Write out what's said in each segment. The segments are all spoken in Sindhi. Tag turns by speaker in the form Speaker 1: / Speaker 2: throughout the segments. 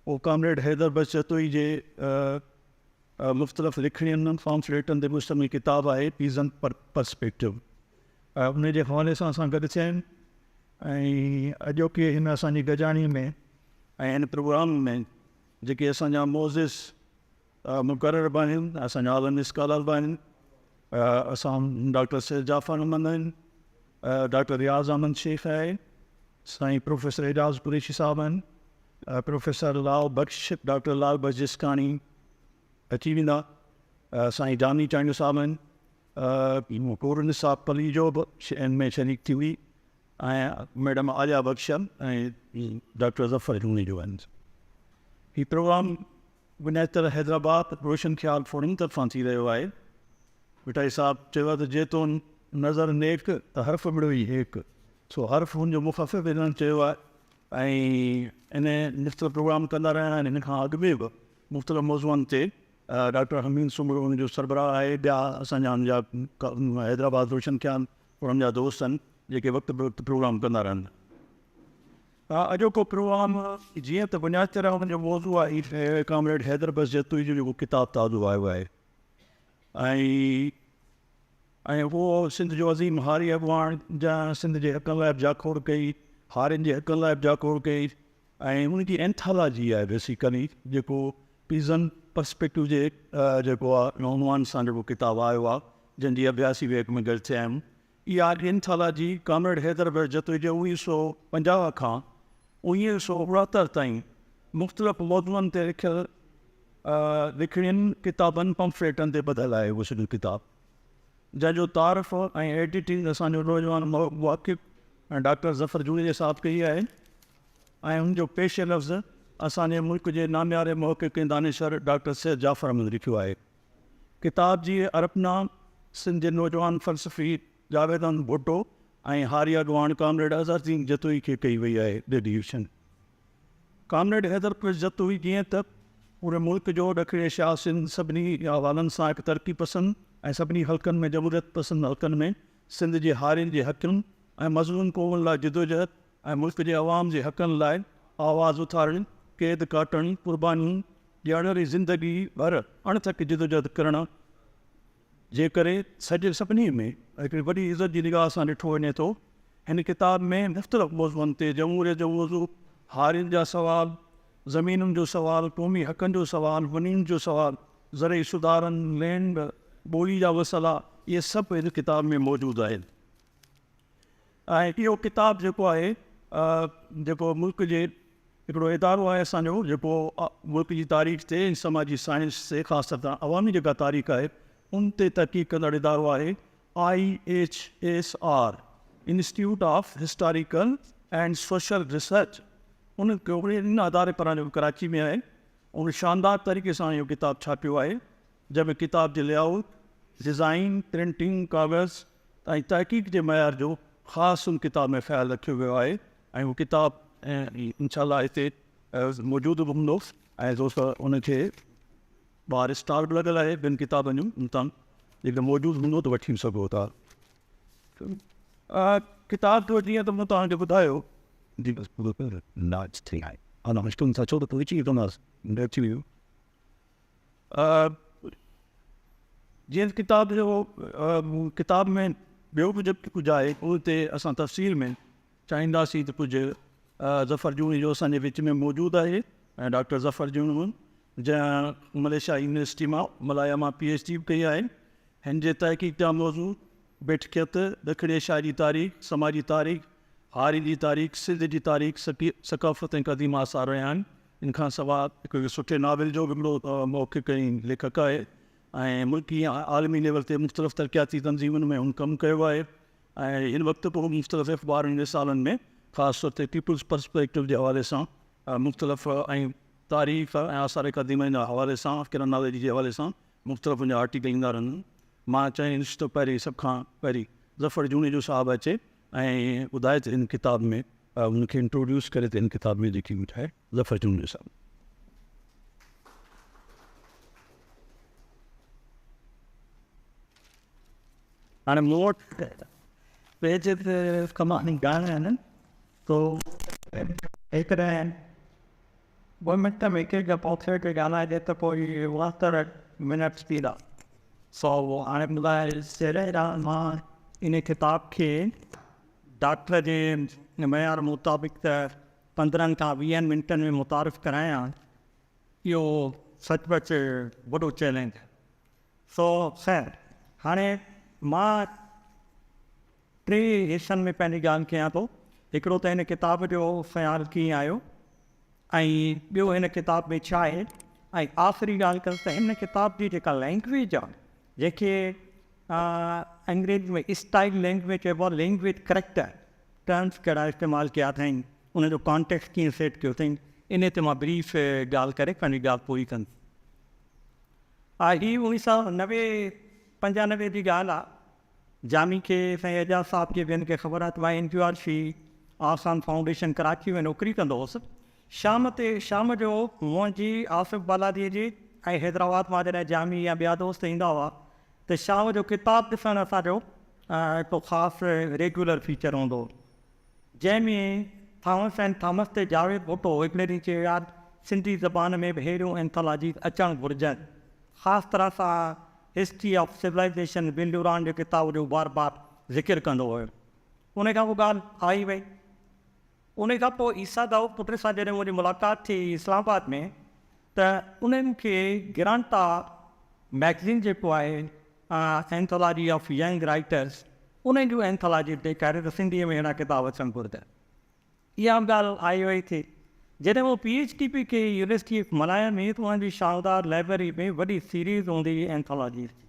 Speaker 1: اهو ڪامريڊ حيدر بخش جتوئي جي مختلف لکڻين، پامفليٽن تي مشتمل ڪتاب آهي پيزنٽ پرسپيڪٽو. ان جي حوالي سان اسان گڏ ٿيا آهيون ۽ اڄوڪي هن اسان جي گڏجاڻي ۾ ۽ هن پروگرام ۾ جيڪي اسان جا معزز مقرر به آهن، اسان جا عالمي اسڪالر به آهن، اسان ڊاڪٽر سيد جعفر احمد آهن، ڊاڪٽر رياض احمد شيخ آهي، سائين پروفيسر اعجاز قريشي صاحب آهن، پروفيسر لال بخش، ڊاڪٽر لال بخش جسڪاڻي اچي ويندا، سائين جاني چانڊيو صاحب آهن، ڪورن صاحب پليجو به ان ۾ شريڪ ٿي هئي ۽ ميڊم عاليا بخش ۽ ڊاڪٽر ظفر جوڻيجو آهن. هي پروگرام بنيادي طرح حيدرآباد روشن خيال فورم طرفان ٿي رهيو آهي. ڀٽائي صاحب چيو آهي ته جي تون نظر نيڪ ته حرف مڙوئي هيڪ. سو حرف هن جو مخفف هنن چيو آهي ۽ ان مختلف پروگرام ڪندا رهيا آهن. هن کان اڳ ۾ به مختلف موضوعن تي ڊاڪٽر حميد سومرو ان جو سربراهه آهي. ٻيا اسان جا هن جا حيدرآباد روشن خيال فورم جا دوست آهن جيڪي وقت به وقت پروگرام ڪندا رهن ٿا. اڄوڪو پروگرام جيئن ته بنيادي طرح ان جو موضوع آهي ڪامريڊ حيدر بخش جتوئي جو جيڪو ڪتاب تازو آيو آهي ۽ ۽ اهو سنڌ جو عظيم هاري اڳواڻ جنهن سنڌ جي حقن لاء به جاکوڙ ڪئي، هارين جي حقن لاء به جاکوڙ ڪئي ۽ ان جي اينٿالاجي آهي بيسيڪلي جيڪو پيزن پرسپيڪٽو جي جيڪو آهي عنوان سان جيڪو ڪتاب آيو آهي جنهن جي اڀياسي ويهڪ ۾ گڏ ٿيا آهيون. اها اينٿالاجي ڪامريڊ حيدر بخش جتوئي جي 1950 کان 1969 تائين مختلف موضوعن تي لکيل لکڻين، ڪتابن، پمفليٽن تي ٻڌل آهي. اهو سڄو ڪتاب جنهن جو تعارف ۽ ايڊيٽنگ اسان جو نوجوان محقق ڊاڪٽر ظفر جوڻيجي صاحب ڪئي آهي ۽ ان جو پيش لفظ اسان جي ملڪ جي نامياري محقق ۽ دانشور ڊاڪٽر سيد جعفر احمد لکيو آهي. ڪتاب جي ارپنا سنڌ جي نوجوان فلسفي جاويد احمد ڀٽو ۽ هاري اڳواڻ ڪامريڊ اظهر الدين جتوئي کي ڪئي وئي آهي. ڊيڊيڪيشن ڪامريڊ حيدر بخش جتوئي جيئن ته پوري ملڪ جو ڏکڻ ايشيا سنڌ سڀني حوالن سان هڪ ترقي پسند ۽ سڀني حلقن ۾ جمهوريت پسند حلقن ۾ سنڌ جي هارين جي حقن ۽ مظلوم قومن لاء جدوجهد ۽ ملڪ جي عوام جي حقن لاء آواز اٿارڻ، قيد ڪاٽڻ، قربانيون ڏيڻ ۽ زندگي ڀر اڻٿڪ جدوجهد ڪرڻ جي ڪري سڄي سڀني ۾ هڪڙي وڏي عزت جي نگاهه سان ڏٺو وڃي ٿو. هن ڪتاب ۾ مختلف موضوعن تي جمهوريت جو موضوع، هارين جا سوال، زمينن جو سوال، قومي حقن جو سوال، ونين جو سوال، زرعي سڌارن، لينڊ، ٻولي جا مسئلا اهي سڀ هن ڪتاب ۾ موجود آهن ۽ اهو ڪتاب جيڪو آهي جيڪو ملڪ جي هڪڙو ادارو آهي اسان جو جيڪو ملڪ جي تاريخ تي ۽ سماجي سائنس تي خاص طور سان عوامي جيڪا تاريخ آهي ان تي تحقيق ڪندڙ ادارو آهي I H S R institute of historical and social research ان ان اداري پاران جيڪو ڪراچي ۾ آهي ان شاندار طريقي سان اهو ڪتاب ڇاپيو آهي جنهن ۾ ڪتاب جي لي آئوٽ ڊزائين پرنٽنگ ڪاغذ ۽ تحقيق جي معيار جو خاص ان ڪتاب ۾ خيال رکيو ويو آهي ۽ اهو ڪتاب انشاء الله هتي موجود به هوندو ۽ دوست ان کي ٻاهر اسٽال به لڳل آهي ٻين ڪتابن جو ان تان جيڪڏهن موجود هوندو ته وٺي به سگهو ٿا ڪتاب جو جيئن ته مون توهان کي ٻڌايو جي بس پورو ڪر ناچ ٿي آهي انا مشڪل سان ڇو ته پهچي ويندو اچي ويو جيئن ڪتاب جو ڪتاب ۾ ٻيو به جيڪو ڪجهه آهي ان تي اسان تفصيل ۾ چاهينداسين ته ڪجهه ظفر جوڻيجو اسان جي وچ ۾ موجود آهي ۽ ڊاڪٽر ظفر جوڻيجو جنهن ملائيشيا يونيورسٽي مان ملايا مان پي ايڇ ڊي به ڪئي آهي. هن جي تحقيق جا موضوع بيٺڪيت، ڏکڻ ايشيا جي تاريخ، سماجي تاريخ، هارين جي تاريخ، سنڌ جي تاريخ، ثقافت ۽ قديم آثار رهيا آهن. ان کان سواء هڪ سٺي ناول جو به هڪڙو محقق ۽ ليکڪ آهي ۽ ملڪي ۽ عالمي ليول تي مختلف ترقياتي تنظيمن ۾ هن ڪم ڪيو آهي ۽ هن وقت به هو مختلف اخبارن رسالن ۾ خاص طور تي پيپلز پرسپيڪٽو جي حوالي سان مختلف ۽ تاريخ ۽ آثار قديمه جي حوالي سان ڪرنالاجي جي حوالي سان مختلف ان جا آرٽيڪل ايندا رهندا آهن. مان چاهيندس ته پهرين سڀ کان پهرين ظفر جوڻيجو صاحب اچي ۽ ٻڌائي ته هن ڪتاب ۾ ان کي انٽروڊيوس ڪري ته هن ڪتاب ۾ جيڪي ڪجهه آهي ظفر جوڻيجو صاحب.
Speaker 2: هاڻي مون وٽ پيج تي ڪم آهن ڳائڻا آهن تو هيڪڏهن ٻه منٽ ۾ هڪ هڪ پاٿوي تي ڳالهائجي ته پوء اهي 69 منٽس ٿيندا.
Speaker 1: سو هاڻي ٻڌاء سيريرا مان ان ڪتاب کي ڊاڪٽر جي معيار مطابق ته 15 کان 20 منٽن ۾ متعارف ڪرايان اهو سچ پچ وڏو چئلينج آهي. سو خير هاڻي مان ٽي حصن ۾ پنهنجي ڳالهه ڪيان ٿو. هڪڙو ته هن ڪتاب جو خيال ڪيئن آيو ۽ ٻيو هن ڪتاب ۾ ڇا آهي ۽ آخري ڳالهه ڪندس ته هن ڪتاب جي جيڪا لينگويج آهي جنهن کي انگريزي ۾ اسٽائل لينگويج چئبو آهي، لينگويج ڪريڪٽر ٽرمز ڪهڙا استعمال ڪيا اٿائين، ان جو ڪانٽيڪسٽ ڪيئن سيٽ ڪيو اٿائين، انهي تي مان بريف ڳالهه ڪري پنهنجي ڳالهه پوري ڪندس. هي اوڻيهه سؤ نوي پنجانوي جي ڳالهه آهي. جامي کي، سائين اعجاز صاحب کي ٻين کي خبر آهي ته مان N Q R C Ahsan foundation Karachi ۾ نوڪري ڪندو هوس. شام تي شام جو منهنجي، آصف بالادي جي ۽ حيدرآباد مان جڏهن جامي يا ٻيا دوست ايندا هئا ته شام جو ڪتاب ڏسڻ اسان جو هڪ خاص ريگيولر فيچر هوندو هو. جنهن ۾ ٿامس اينڊ ٿامس تي جاويد ڀٽو هڪڙي ڏينهن چيو يار سنڌي زبان ۾ به اهڙيون اينٿالاجيز اچڻ گهرجن. خاص طرح سان history of civilization will Doran جي ڪتاب جو بار بار ذڪر ڪندو هيو. ان کان پوء ڳالهه آئي وئي. ان کان پوء عيسيٰ دائود پٽ سان جڏهن منهنجي ملاقات ٿي اسلام آباد ۾ ته انهن کي گرانٽا مئگزين جيڪو آهي اينٿالاجي آف ينگ رائيٽرس انهن جون اينٿالاجيز ڏيکاريون ته سنڌيء ۾ اهڙا ڪتاب اچڻ گهرجن. اها به ڳالهه آئي وئي ٿي. جڏهن مون پي ايڇ ڊي پي ڪئي يونيورسٽي آف ملايا ۾ ته انهن جي شاندار لائبرري ۾ وڏي سيريز هوندي هئي اينٿالاجيز جي.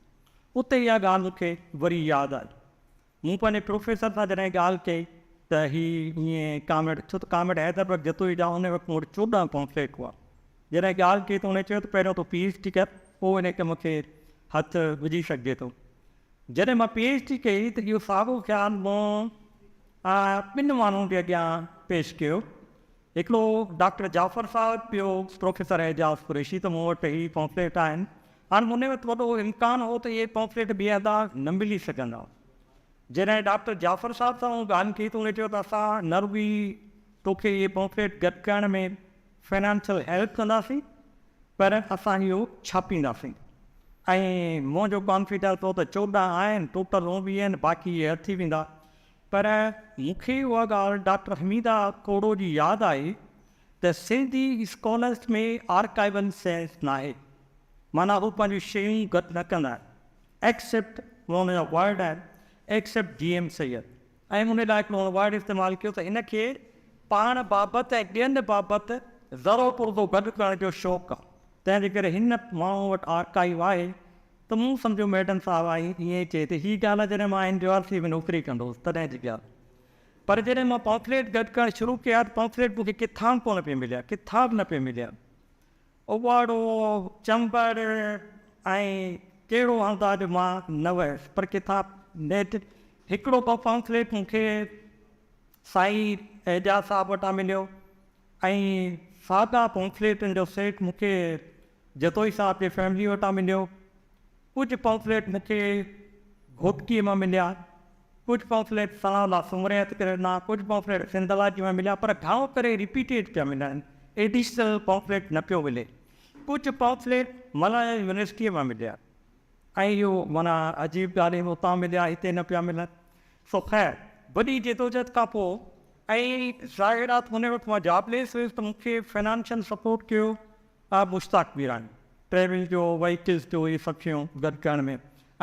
Speaker 1: اتي اها ڳالهه مون کي وري ياد آئي. مون پنهنجي پروفيسر سان جڏهن ڳالهه ڪئي ته هي ائين ڪامريڊ ڇو ته ڪامريڊ حيدر بخش جتوئي جا ان وقت مون وٽ 14 پمفليٽ هئا. جڏهن ڳالهه ڪئي ته هن چيو ته پهريون تون پي ايڇ ڊي ڪر پوء ان ڪم کي هٿ وجهي سگهجي ٿو. جڏهن مان پي ايڇ ڊي ڪئي ته اهو ساڳو خيال مون ٻن ماڻهن جي اڳيان پيش ڪيو. هڪڙو ڊاڪٽر جعفر صاحب ٻيو پروفيسر اعجاز قريشي ته مون وٽ هي پمفليٽ آهن. هاڻ ان وقت وڏو امڪان هو ته اهي پمفليٽ ٻئي هنڌان نه ملي سگهندا. جڏهن ڊاڪٽر جعفر صاحب سان مون ڳالهه ڪئي ته هن چيو ته اسان نه رڳي توکي اهي پمفليٽ گڏ ڪرڻ ۾ فنانشل هيلپ ڪنداسين پر اسان اهو ڇاپينداسين ۽ منهنجو ڪانفيڊنس هو ته 14 آهن ٽوٽل 19 آهن باقي اهي هٿ ٿي ويندا پر مون کي اها ڳالهه ڊاڪٽر حميده کوڙو جي ياد آئي ته سنڌي اسڪالرس ۾ آرڪائيول سينس ناهي معنيٰ هو پنهنجون شيون گڏ نه ڪندا آهن ايڪسيپٽ ان جا ورڊ آهن ايڪسيپٽ جي ايم سيد ۽ ان لاء هڪڙو هن ورڊ استعمال ڪيو ته هن کي پاڻ بابت ۽ ٻين بابت ذرو پرزو گڏ ڪرڻ جو شوق آهي تنهن جي ڪري هن ماڻهو وٽ آرڪائيو آهي ته مون سمجهيو ميڊم صاحب آئي ائين ئي چئي ته هي ڳالهه جڏهن مان اين جي آر سي ۾ نوڪري ڪندو هوس تڏهن جي ڳالهه پر جڏهن مان پمفليٽ گڏ ڪرڻ شروع ڪيا ته پمفليٽ مون کي ڪٿان به ڪونه پئي مليا ڪٿان به نه پئي مليا. اوٻاڙو، چمبڙ ۽ ڪهڙو هنڌ آ جو مان نه ويس پر ڪٿان نيٺ هڪڙو ٻه پمفليٽ مون کي سائين اعجاز صاحب وٽان مليو ۽ ساڳا پمفليٽن جو سيٽ مون کي جتوئي صاحب جي فيملي وٽان مليو. ڪجهه پمفليٽ مون کي گهوٽڪيء مان مليا، ڪجهه پمفليٽ ثناء الله سومري هٿ ڪري ڏنا، ڪجهه پمفليٽ سنڌالاجي مان مليا پر گهڻو ڪري رپيٽيڊ پيا ملن، ايڊيشنل پمفليٽ نه پيو ملي. ڪجهه پمفليٽ ملايا يونيورسٽيء مان مليا ۽ اهو معنيٰ عجيب ڳالهه اهي اتان مليا هتي نه پيا ملن. سو خير وڏي جدوجهد کان پوء ۽ ظاهر آ ته ان وقت مان جاب ليس هيس ته مون کي فنانشل سپورٽ ڪيو مشتاق ميراڻي ٽريول جو وهيڪلز جو اهي سڀ شيون گڏ ڪرڻ ۾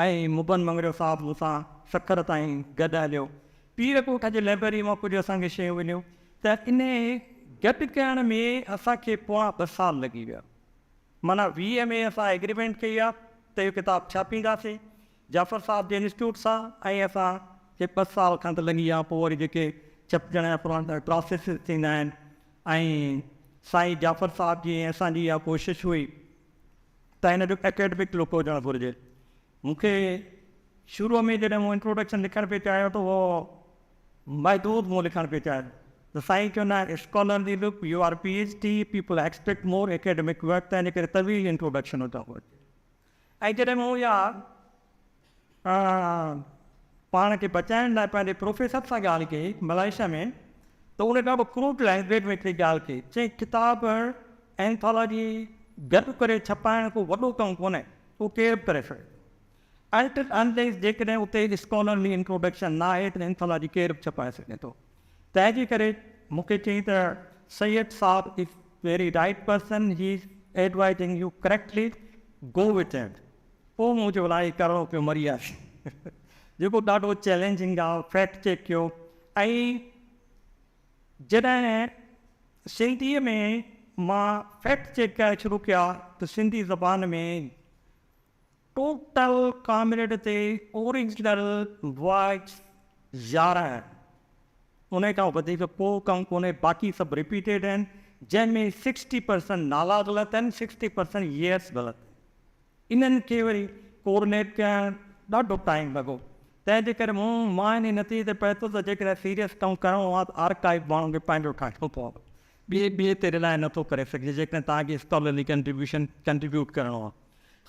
Speaker 1: ۽ مبن مڱريو صاحب مون سان سکر تائين گڏ هليو. پير ڳوٺ جي لئبرري مان ڪجهه اسان کي شيون مليون ته انهي گڏ ڪرڻ ۾ اسان کي پوڻا ٻه سال لڳي ويا. معنيٰ 20 ۾ اسان ايگريمينٽ ڪئي آ ته اهو ڪتاب ڇاپينداسين جعفر صاحب جي انسٽيٽيوٽ سان ۽ اسان کي ٻه سال کن ته لڳي ويا پوء وري جيڪي ڇپجڻ جا پراسيسز ٿيندا آهن ۽ سائين جعفر صاحب جي ۽ اسان جي اها ڪوشش هئي ته هن جو اڪيڊمڪ لڪ هجڻ گهرجي. مون کي شروع ۾ جڏهن مون انٽروڊڪشن لکڻ پئي چاهيو ته اهو محدود مون لکڻ پئي چاهيو ته سائين چيو نه scholarly look, you are P H D, people expect more academic work, تنهن جي ڪري طويل انٽروڊڪشن هجڻ گهرجي. ۽ جڏهن مون اها پاڻ کي بچائڻ لاء پنهنجي پروفيسر سان ڳالهه ڪئي ملائيشيا ۾ ته ان ڏاڍو ڪروڊ لينگويج ۾ هڪڙي ڳالهه ڪئي، چيائين ڪتاب
Speaker 2: اينٿالاجي گڏ ڪري ڇپائڻ ڪو وڏو ڪم ڪونهي، اهو ڪير به ڪري سگهي ٿو. انٽل انليس جيڪڏهن اتي اسڪالرلي انٽروڊڪشن نه آهي ته اينٿالاجي ڪير به ڇپائي سگهي ٿو. تنهن جي ڪري مون کي چيائين ته سيد صاحب is very right person, he is advising you correctly, go with him. پوء مون چيو الائي ڪرڻو پيو مري آهي جيڪو ڏاڍو چئلينجنگ آهي، فيڪٽ چيڪ ڪيو ۽ جڏهن سنڌيء ۾ مان فيڪٽ چيڪ ڪرڻ شروع ڪيا ته سنڌي زبان ۾ ٽوٽل ڪامريڊ تي اوريجنل وائس 11 آهن، انهي کان وڌيڪ ڪو ڪم ڪونهي، باقي سڀ رپيٽيڊ آهن، جنهن ۾ سڪسٽي پرسنٽ نالا غلط آهن، سڪسٽي پرسنٽ يئرس غلط آهن. انهن کي وري ڪورليٽ ڪرڻ ڏاڍو ٽائيم لڳو، تنهن جي ڪري مون مان انهي نتيجي تي پهتس ته جيڪڏهن سيريس ڪم ڪرڻو آهي ته آرڪائيو ماڻهن کي پنهنجو ٺاهڻو پوندو، ٻئي ٻئي تي رلائي نٿو ڪري سگهجي جيڪڏهن توهان کي اسڪالرلي ڪنٽريبيوشن ڪنٽريبيوٽ ڪرڻو آهي.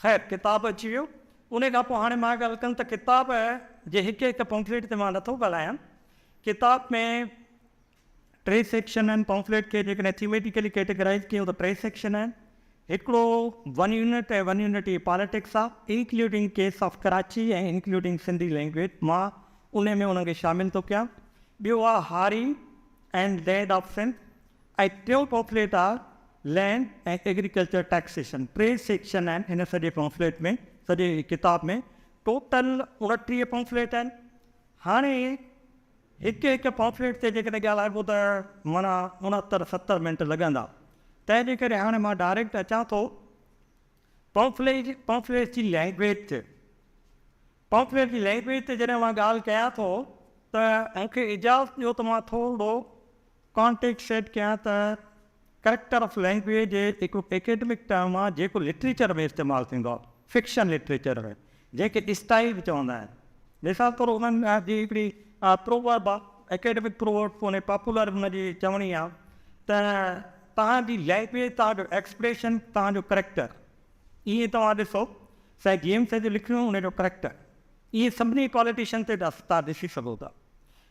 Speaker 2: خير ڪتاب اچي ويو، انهي کان پوء هاڻي مان ڳالهه ڪندس ته ڪتاب جي هڪ هڪ پمفليٽ تي مان نٿو ڳالهايان، ڪتاب ۾ ٽي سيڪشن آهن، پمفليٽ کي جيڪڏهن ٿيميٽيڪلي ڪيٽيگرائيز ڪيون ته ٽي سيڪشن آهن، هڪڙو ون يونٽ ۽ ون يونٽ جي پاليٽڪس آهي، including case of Karachi ۽ including Sindhi language, مان انهي ۾ انهن کي شامل ٿو ڪيان، ٻيو آهي هاري اينڊ لينڊ آف سنڌ ۽ ٽيون پمفليٽ آهي land ۽ agriculture taxation, T section آهن هن سڄي پمفليٽ ۾ سڄي ڪتاب ۾ ٽوٽل 29 پمفليٽ آهن، هاڻي هڪ هڪ پمفليٽ تي جيڪڏهن ڳالهائبو ته معنيٰ 69 70 منٽ لڳندا، تنهن جي ڪري هاڻي مان ڊائريڪٽ اچان ٿو پمفليٽ پمفليٽ جي لينگويج تي. پمفليٽ جي لينگويج تي جڏهن مان ڳالهه ڪيان ٿو ته مون کي اجازت ڏيو ته مان ٿورڙو ڪانٽيڪسٽ سيٽ ڪيان ته ڪريڪٽر آف لينگويج هڪ اڪيڊمڪ ٽرم آهي جيڪو لٽريچر ۾ استعمال ٿيندو آهي، فڪشن لٽريچر ۾ جنهن کي اسٽائيل به چوندا آهن. مثال طور انهن جي هڪڙي پروورب آهي، اڪيڊمڪ پروورب ڪونهي، پاپولر ان جي چوڻي آهي ته توهان جي لينگويج، توهان جو ايڪسپريشن، توهان جو ڪريڪٽر. ائين توهان ڏسو سائين جي ايم سيد جون لکڻيون ان جو ڪريڪٽر ائين سڀني پاليٽيشن تي توهان ڏسي سگهو ٿا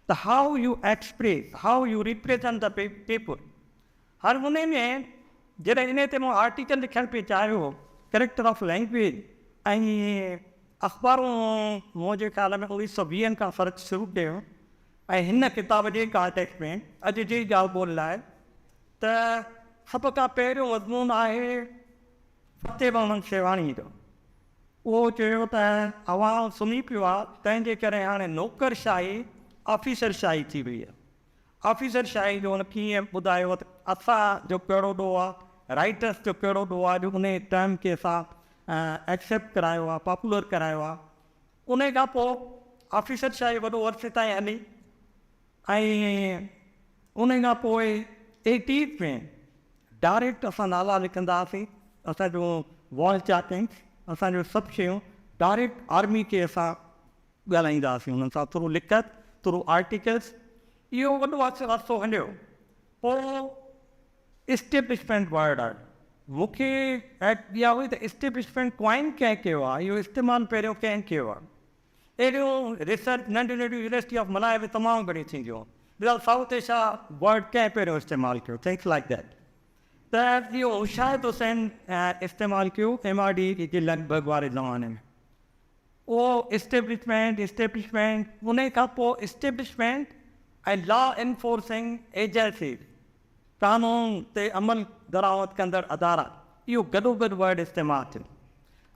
Speaker 2: ته how you express how you represent the people هر انهي ۾ جڏهن انهي تي مون آرٽيڪل لکڻ پئي چاهيو ڪريڪٽر آف لينگويج ۽ اخبارون منهنجي خيال ۾ اوڻيهه سو ويهن کان سرچ شروع ڪيو ۽ هن ڪتاب جي ڪانٽيڪسٽ ۾ اڄ جي ڳالهه ٻولهه لاء ته سڀ کان پهريون مضمون آهي فتح محمد شيواڻيء جو. اهو چيو ته عوام سمهي پيو آهي، تنهن جي ڪري هاڻي نوڪر شاهي آفيسر شاهي ٿي وئي آهي. آفيسر شاهي جو هن ڪيئن ٻڌايو ته اسان جو ڪهڙو ڏوهه آهي، رائٽرس جو ڪهڙو ڏوهه آهي جو انهيء ٽرم کي اسان ايڪسيپٽ ڪرايو آهي، پاپولر ڪرايو آهي. انهيء کان پوء آفيسر شاهي وڏو عرصي تائين هلي. ۽ ان کان پوء ايٽيز ۾ ڊائريڪٽ اسان نالا لکندا هئاسين، اسان جون وال چاڪنگس، اسان جون سڀ شيون ڊائريڪٽ آرمي کي اسان ڳالهائيندا هئاسين انهن سان ٿرو لکت، ٿرو آرٽيڪلس، اهو وڏو عرصو هليو. پوء اسٽيبلشمينٽ ورڊ آيو. مون کي اها هئي ته اسٽيبلشمينٽ ڪوائن ڪنهن ڪيو آهي، اهو استعمال پهريون ڪنهن ڪيو آهي. اهڙيون ريسرچ ننڍيون ننڍيون يونيورسٽي آف ملايا ۾ تمام گهڻيون ٿينديون هيون. مثال سائوٿ ايشيا ورڊ ڪنهن پهريون استعمال ڪيو ٿنگس لائيڪ that ته اهو مشاهد حسين استعمال ڪيو ايم آر ڊي جي لڳ ڀڳ واري زماني ۾ اهو اسٽيبلشمينٽ اسٽيبلشمينٽ انهي کان پوء اسٽيبلشمينٽ ۽ لا انفورسنگ ايجنسيز قانون تي عمل درآمد ڪندڙ ادارا اهو گڏوگڏ ورڊ استعمال ٿيو.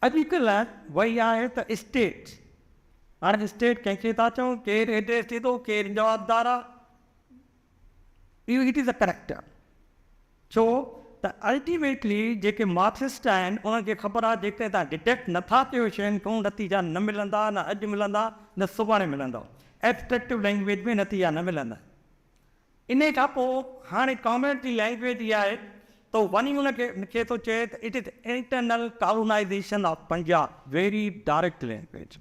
Speaker 2: اڄڪلهه وئي آهي ته اسٽيٽ، هاڻي اسٽيٽ ڪنهن کي ٿا چئون، ڪير ايڊريس ڏيندو، ڪير جوابدار آ، اهو it is a character. ڇو ته الٽيميٽلي جيڪي مارڪسسٽ آهن انهن کي خبر آهي جيڪڏهن توهان ڊٽيڪٽ نٿا ڪيو شين کان نتيجا نه ملندا، نه اڄ ملندا نه سڀاڻي ملندا، ايبسٽريڪٽو لينگويج ۾ نتيجا نه ملندا. انهيء کان پوء هاڻي ڪامريڊ جي لينگويج اها آهي ته هو وڃي ان کي کي ٿو چئي ته it is internal colonisation of Punjab very direct language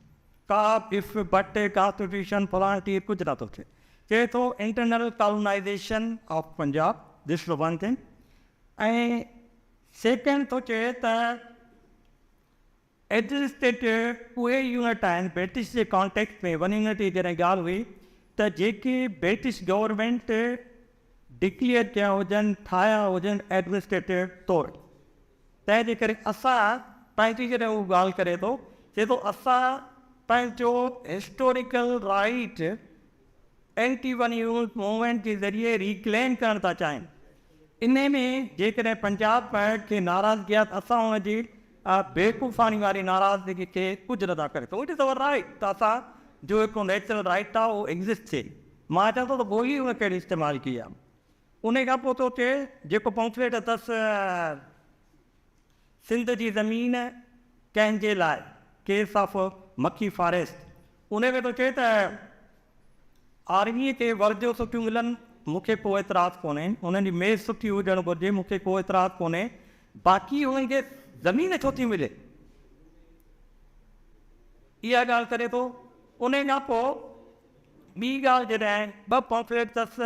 Speaker 2: ڪا if but constitution فلاڻ ٽير ڪجهه نه ٿو چئي چئي ٿو internal colonisation of Punjab this is one thing ۽ second ٿو چئي ته ايڊمنسٽريٽو اهي يونٽ آهن برٽش جي ڪانٽيڪسٽ ۾ ون يونٽ جي جڏهن ڳالهه هئي ته جيڪي برٽش گورنمينٽ ڊڪليئر ڪيا هجن، ٺاهيا هجن ايڊمنسٽريٽو طور. تنهن جي ڪري اسان پنهنجي جڏهن هو ڳالهه ڪري ٿو، چئي ٿو اسان پنهنجو historical right anti one unit movement جي ذريعي ريڪليم ڪرڻ ٿا چاهيون. انهي ۾ جيڪڏهن پنجاب کي ناراضگي آهي ته اسان ان جي بيوقوفاڻي واري ناراضگي کي ڪجهه نٿا ڪري سگهون. It is our right ته اسان جو هڪڙو نيچرل رائيٽ آهي اهو ايگزسٽ ٿئي. مان چوان ٿو ته ٻولي ان ڪهڙي استعمال ڪئي آهي. انهي کان پوء ٿو چئي جيڪو پمفليٽ اٿس سنڌ جي زمين ڪنهن جي لاء، ڪيس آف مکي فاريسٽ، انهي ۾ ٿو چئي ته آرميء کي ورديون سٺيون ملن مون کي ڪو اعتراض ڪونهي، انهن جي ميز سٺي هجڻ گهرجي مون کي ڪو اعتراض ڪونهي، باقي انهن کي زمين ڇو ٿي ملي؟ اها ڳالهه ڪري ٿو. انهي کان پوء ٻي ڳالهه جڏهن ٻه پمفليٽ اٿس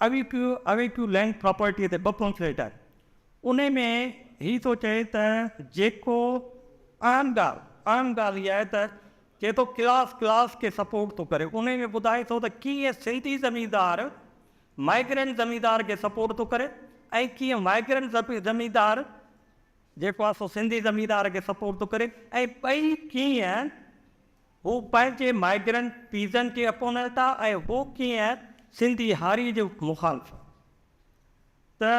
Speaker 2: اويڪيو اويڪيو لينڊ پراپرٽيء تي ٻه پمفليٽ آهن. انهي ۾ هي ٿو چئي ته جيڪو اهم ڳالهه اهم ڳالهه اها آهي ته چئي ٿو ڪلاس ڪلاس کي سپورٽ ٿو ڪري انهي ۾ ٻڌائي ٿو ته ڪيئن سنڌي زميندار مائگرنٽ زميندار کي سپورٽ ٿو ڪري ۽ ڪيئن مائگرنٽ زميندار جيڪو آهي سو سنڌي زميندار کي سپورٽ ٿو ڪري ۽ ٻئي ڪيئن هو پنهنجي مائگرنٽ پيزنٽ جي اپوننٽ آ ۽ هو ڪيئن سنڌي هاري جو مخالف آ ته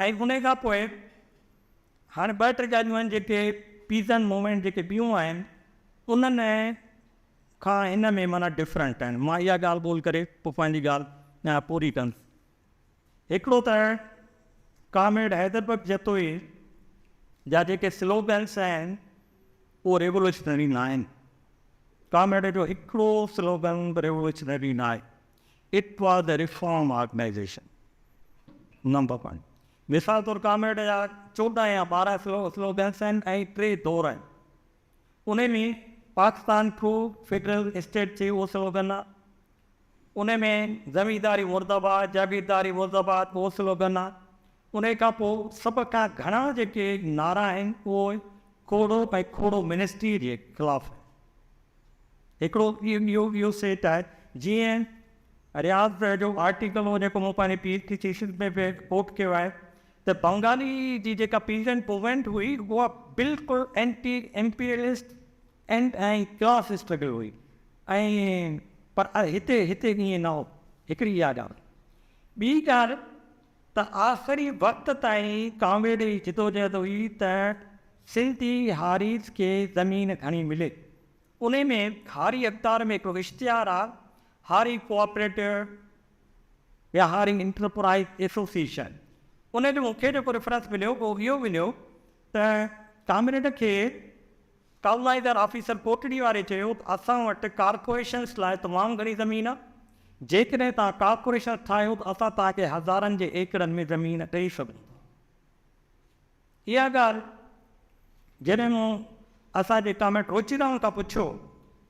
Speaker 2: ۽ انهي کان پوء هاڻي ٻه ٽي ڳالهيون آهن جيڪي پيزنٽ موومينٽ جيڪي ٻيون آهن انهن کان هن ۾ معنيٰ ڊفرنٽ آهن مان اها ڳالهه ٻولهه ڪري پوء پنهنجي ڳالهه پوري ڪندس. هڪڙو ته ڪامريڊ حيدر بخش جتوئي جا جيڪي سلوگنس آهن اهي ريولوشنري ناهن. ڪامريڊ جو هڪڙو سلوگن به ريولوشنري ناهي. It was a reform organisation number one. مثال طور ڪامريڊ جا 14 يا 12 سلوگنس آهن ۽ ٽي دور آهن. انهي ۾ پاڪستان ٽرو فيڊرل اسٽيٽ ٿئي اهو سلوگن آهي. انهي ۾ زمينداري مرده باد، جاگيرداري مرده باد اهو سلوگن آهي. انهي کان پوء سڀ کان گهڻا جيڪي نعرا آهن اهو کوڙو ۽ کوڙو منسٽري جي خلاف آهن. هڪڙو اهو سيٽ آهي جيئن رياض جو آرٽيڪل هو جيڪو مون پنهنجي پي ايڇ ڊي ٿيسز ۾ به ڪوٽ ڪيو آهي ته بنگالي جي جيڪا پيزنٽ موومينٽ هئي اها بلڪل anti imperialist and ۽ class struggle هئي ۽ پر هتي هتي ائين نه هو. هڪڙي اها ڳالهه. ٻي ڳالهه ته آخري وقت تائين ڪامريڊ جي جدوجهد هئي ته سنڌي هاريز کي زمين گهڻي ملي. انهي ۾ هاري اخبار ۾ هڪڙو اشتهار آ هاري ڪوآپريٽو يا هاري انٽرپرائيز ايسوسيئيشن ان جو مون کي جيڪو ريفرنس مليو اهو اهو مليو ته ڪامريڊ کي ڪالونائيزر آفيسر ڪوٽڙي واري چيو ته اسان وٽ ڪارپوريشنس لاء تمام گهڻي زمين آ، جيڪڏهن توهان ڪارپوريشنس ٺاهيو ته اسان توهان کي هزارن جي ايڪڙن ۾ زمين ڏئي سگهون ٿا. اها ڳالهه جڏهن مون اسان جي ڪامريڊ روچيرام کان پڇيو،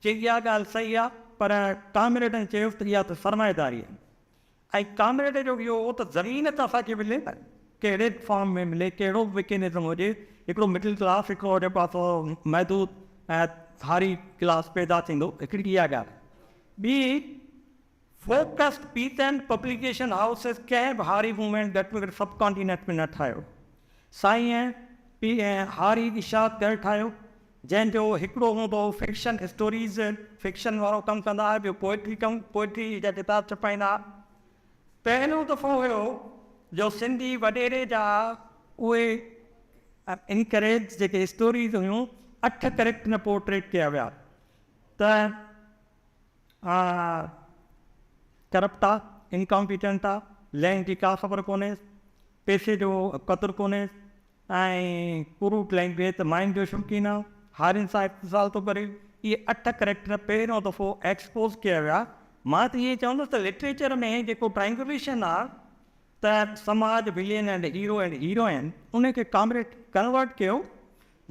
Speaker 2: چي اها ڳالهه صحيح آ پر ڪامريڊن چيس ته اها ته سرمائيداري آ. ۽ ڪامريڊ جو اهو هو ته زمين ته اسان کي ملي نه، ڪهڙي به فارم ۾ ملي، ڪهڙو به مڪينزم هجي، هڪڙو مڊل ڪلاس، هڪڙو جيڪو آهي سو محدود ۽ هاري ڪلاس پيدا ٿيندو، هڪڙي اها ڳالهه. ٻي فوڪسڊ پيزنٽ پبليڪيشن هائوسز ڪنهن به هاري موومينٽ گهٽ ۾ گهٽ سب ڪانٽيننٽ ۾ نه ٺاهيو. سائينء پي هاري اشاعت گهر ٺاهيو، جنهن جو هڪڙو هوندو هو فڪشن اسٽوريز، فڪشن وارو ڪم ڪندا هئا، ٻيو پوئٽري ڪم، پوئٽري جا ڪتاب ڇپائيندا هئا. پهريون دفعو هيو جو سنڌي وڏيري جا اهي انڪريج جيڪي اسٽوريز هيون اٺ ڪريڪٽر ۾ پورٽريٽ ڪيا ويا ته ڪرپٽ آ، انڪامپيٽنٽ آ، لينگ جي ڪا خبر ڪونهيس، پئسي جو قدر ڪونهيس، ۽ ڪروٽ لئنگويج ته ماين جو شوقين آ، هارين سان اتصال ٿو ڪري. اهي اٺ ڪريڪٽر پهريون دفعو ايڪسپوز ڪيا ويا. مان ته ائين چوندس ته لٽريچر ۾ جيڪو ٽرائنگوليشن آ ته سماج، ولين اينڊ هيرو اينڊ هيروئن، ان کي ڪامريڊ ڪنورٽ ڪيو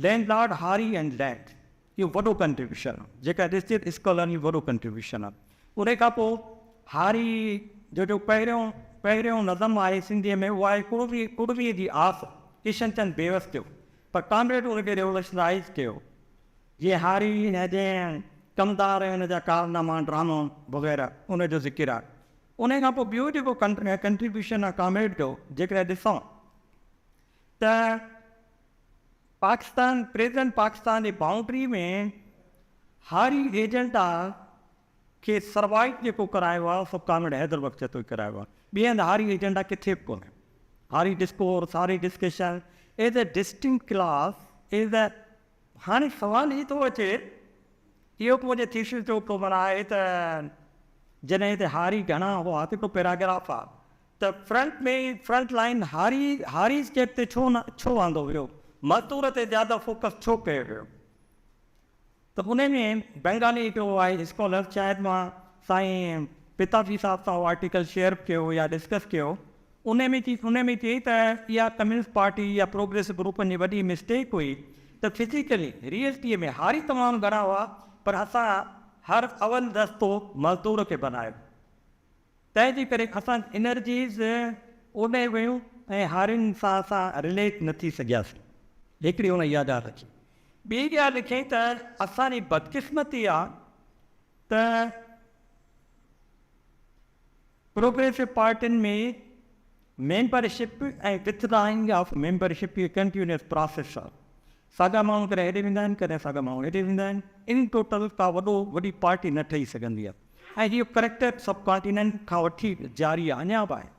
Speaker 2: لينڊ لارڊ، هاري اينڊ لينڊ. اهو وڏو ڪنٽريبيوشن آ، جيڪا ڏسجي ته اسڪالرلي وڏو ڪنٽريبيوشن آ. انهي کان پوء هاري جو جو پهريون پهريون نظم آهي سنڌيء ۾ اهو آهي ڪڙمي ڪڙميء جي آس ڪشن چند بيوس جو، پر ڪامريڊ ان کي ريولوشنائيز ڪيو. جيئن هاري ۽ جنهن ڪمدار ۽ ان جا ڪارناما، ڊرامو وغيره ان جو ذڪر آهي. ان کان پوء ٻيو جيڪو ڪنٽريبيوشن آهي ڪامريڊ جو، جيڪڏهن ڏسون ته پاڪستان پريزنٽ پاڪستان جي بائونڊري ۾ هاري ايجنڊا کي سروائيو جيڪو ڪرايو آهي سو ڪامريڊ حيدر بخش جتوئي ڪرايو آهي. ٻئي هنڌ هاري ايجنڊا ڪٿي به ڪونهي. هاري ڊسڪورس، هاري discussion as a distinct class as a هاڻي سوال هي ٿو اچي اهو به منهنجي ٿيسز جو هڪڙو معنيٰ آهي ته جڏهن هتي هاري گهڻا هئا ته هڪڙو پيراگراف آهي ته فرنٽ ۾ فرنٽ لائين هاري هاري اسٽيپ تي ڇو نه ڇو آندو ويو؟ مزدور تي زياده فوڪس ڇو ڪيو ويو؟ ته انهي ۾ بنگالي هڪڙو آهي اسڪالر شايد مان سائين پتافي صاحب سان اهو آرٽيڪل شيئر به ڪيو يا ڊسڪس ڪيو انهي ۾ چي انهي ۾ چيائين ته اها ڪميونسٽ پارٽي يا پروگريسو گروپن جي وڏي مسٽيڪ هئي ته فزيڪلي ريئلٽي ۾ هاري تمام گهڻا هئا پر اسان هر اول دستو مزدور کي بنايو. تنهن جي ڪري اسان جي انرجيز اوڏي ويون ۽ هارين سان اسان رليٽ نه ٿي سگهياسين. هڪڙي هن اها ڳالهه رکي. ٻي ڳالهه لکيائين ته اسان جي بدقسمتي آ ته پروگريسو پارٽين ۾ ميمبرشپ ۽ وٿڊرائنگ آف ميمبرشپ هي ڪنٽينيوس پراسيس آ. ساڳا ماڻهو ڪڏهن هيڏي ويندا آهن ڪڏهن ساڳا ماڻهو هيڏي ويندا آهن. ان ٽوٽل ڪا وڏو وڏي پارٽي نه ٺهي سگهندي آ ۽ اهو ڪريڪٽر سب ڪانٽيننٽ کان وٺي جاري آ اڃا به آهي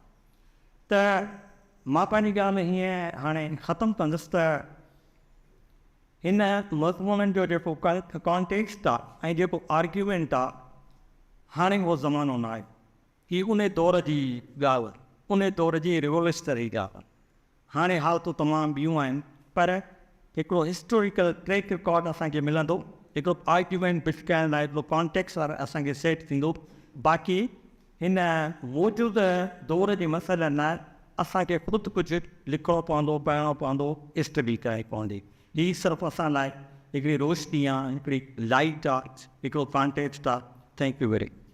Speaker 2: ته مان پنهنجي ڳالهه هيئن هاڻي ختم ڪندس ته هن مضمونن جو جيڪو ڪانٽيڪسٽ آ ۽ جيڪو آرگيومينٽ آ هاڻي اهو زمانو نه آهي. هي انهي دور جي ڳالهه، انهي دور جي ريولوشنري ڳالهه. هاڻي حالتون تمام ٻيون آهن، پر هڪڙو هسٽوريڪل ٽريڪ رڪارڊ اسان کي ملندو، هڪڙو آرگيومينٽ بلڊ ڪرڻ لاء هڪڙو ڪانٽيڪسٽ اسان کي سيٽ ٿيندو. باقي هن موجوده دور جي مسئلن لاء اسان کي خود ڪجهه لکڻو پوندو، پڙهڻو پوندو، اسٽڊي ڪرڻي پوندي. هي صرف اسان لاء هڪڙي روشني آ، هڪڙي لائيٽ آ، هڪڙو ڪانٽيڪسٽ آ. Thank you very much.